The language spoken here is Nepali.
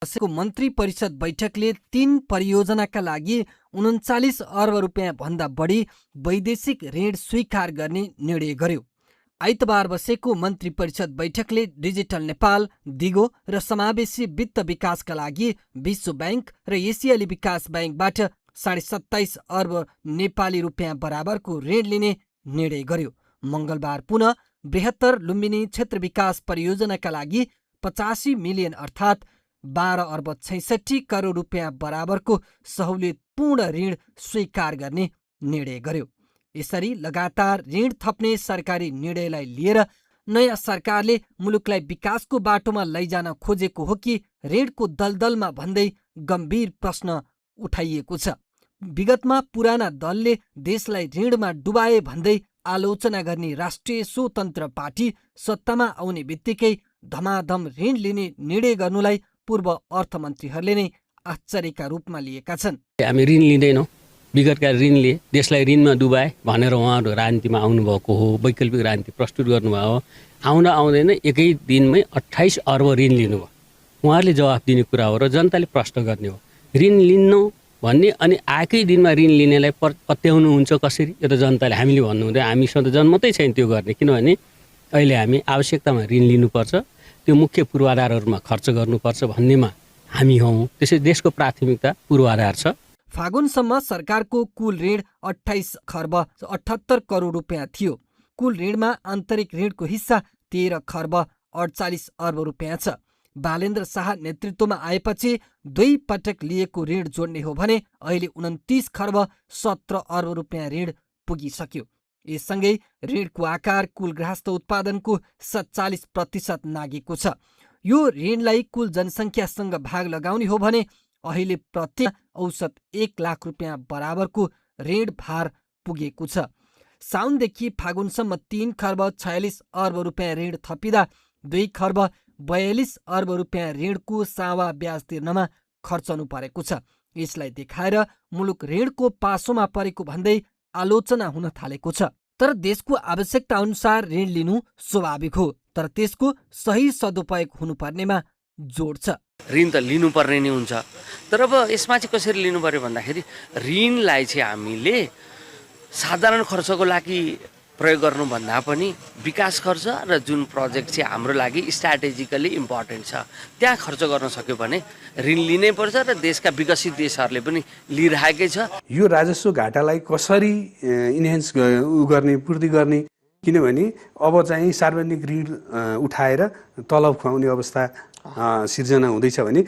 बसेको मन्त्री परिषद बैठकले 3 परियोजनाका लागि 39 अर्ब रुपियाँ भन्दा बढी वैदेशिक ऋण स्वीकार गर्ने निर्णय गर्यो। आइतबार बसेको मन्त्री परिषद बैठकले डिजिटल नेपाल, दिगो र समावेशी वित्त विकासका लागि विश्व ब्याङ्क र एसियाली विकास ब्याङ्कबाट 27.5 अर्ब नेपाली रुपियाँ बराबरको ऋण लिने निर्णय गर्यो। मङ्गलबार पुनः बृहत्तर लुम्बिनी क्षेत्र विकास परियोजनाका लागि 85 मिलियन अर्थात् 12 अर्ब 66 करोड रुपियाँ बराबरको सहुलियतपूर्ण ऋण स्वीकार गर्ने निर्णय गर्यो। यसरी लगातार ऋण थप्ने सरकारी निर्णयलाई लिएर नयाँ सरकारले मुलुकलाई विकासको बाटोमा लैजान खोजेको हो कि ऋणको दलदलमा भन्दै गम्भीर प्रश्न उठाइएको छ। विगतमा पुराना दलले देशलाई ऋणमा डुबाए भन्दै आलोचना गर्ने राष्ट्रिय स्वतन्त्र पार्टी सत्तामा आउने बित्तिकै धमाधम ऋण लिने निर्णय गर्नुलाई पूर्व अर्थमन्त्रीहरूले नै आश्चर्यका रूपमा लिएका छन्। हामी ऋण लिँदैनौँ, विगतका ऋणले देशलाई ऋणमा डुबाए भनेर उहाँहरू राजनीतिमा आउनुभएको हो, वैकल्पिक राजनीति प्रस्तुत गर्नुभयो। आउन आउँदैन एकै दिनमै 28 अर्ब ऋण लिनुभयो। उहाँहरूले जवाफ दिने कुरा हो र जनताले प्रश्न गर्ने हो। ऋण लिन्नौ भन्ने अनि आएकै दिनमा ऋण लिनेलाई पत्याउनुहुन्छ कसरी? यो त जनताले हामीले भन्नु हुँदैन, हामीसँग त जनमतै छैन त्यो गर्ने। किनभने अहिले हामी आवश्यकतामा ऋण लिनुपर्छ, त्यो मुख्य पूर्वाधारहरूमा खर्च गर्नुपर्छ भन्नेमा हामी हौँ। त्यसै देशको प्राथमिकता पूर्वाधार छ। फागुनसम्म सरकारको कुल ऋण 28 खर्ब 78 करोड रुपियाँ थियो। कुल ऋणमा आन्तरिक ऋणको हिस्सा 13 खर्ब 48 अर्ब रुपियाँ छ। बालेन्द्र शाह नेतृत्वमा आएपछि 2 पटक लिएको ऋण जोड्ने हो भने अहिले 29 खर्ब 17 अर्ब रुपियाँ ऋण पुगिसक्यो। यससँगै ऋणको आकार कुल गृहस्थ उत्पादनको 47% नागेको छ। यो ऋणलाई कुल जनसङ्ख्यासँग भाग लगाउने हो भने अहिले प्रत्येक औसत 1 लाख रुपियाँ बराबरको ऋण भार पुगेको छ। साउनदेखि फागुनसम्म 3 खर्ब 46 अर्ब रुपियाँ ऋण थपिँदा 2 खर्ब 42 अर्ब रुपियाँ ऋणको सावा ब्याज तिर्नमा खर्चनु परेको छ। यसलाई देखाएर मुलुक ऋणको पासोमा परेको भन्दै आलोचना हुन थालेको छ। तर देशको आवश्यकता अनुसार ऋण लिनु स्वाभाविक हो, तर त्यसको सही सदुपयोग हुनुपर्नेमा जोड छ। ऋण त लिनुपर्ने नै हुन्छ, तर अब यसमा चाहिँ कसरी लिनु पर्यो भन्दाखेरि ऋणलाई चाहिँ हामीले साधारण खर्चको लागि प्रयोग गर्नुभन्दा पनि विकास खर्च र जुन प्रोजेक्ट चाहिँ हाम्रो लागि स्ट्राटेजिकली इम्पोर्टेन्ट छ त्यहाँ खर्च गर्न सक्यो भने ऋण लिनै पर्छ र देशका विकसित देशहरूले पनि लिइरहेकै छ। यो राजस्व घाटालाई कसरी इन्हेन्स गर्ने, पूर्ति गर्ने, किनभने अब चाहिँ सार्वजनिक ऋण उठाएर तलब खुवाउने अवस्था सिर्जना हुँदैछ भने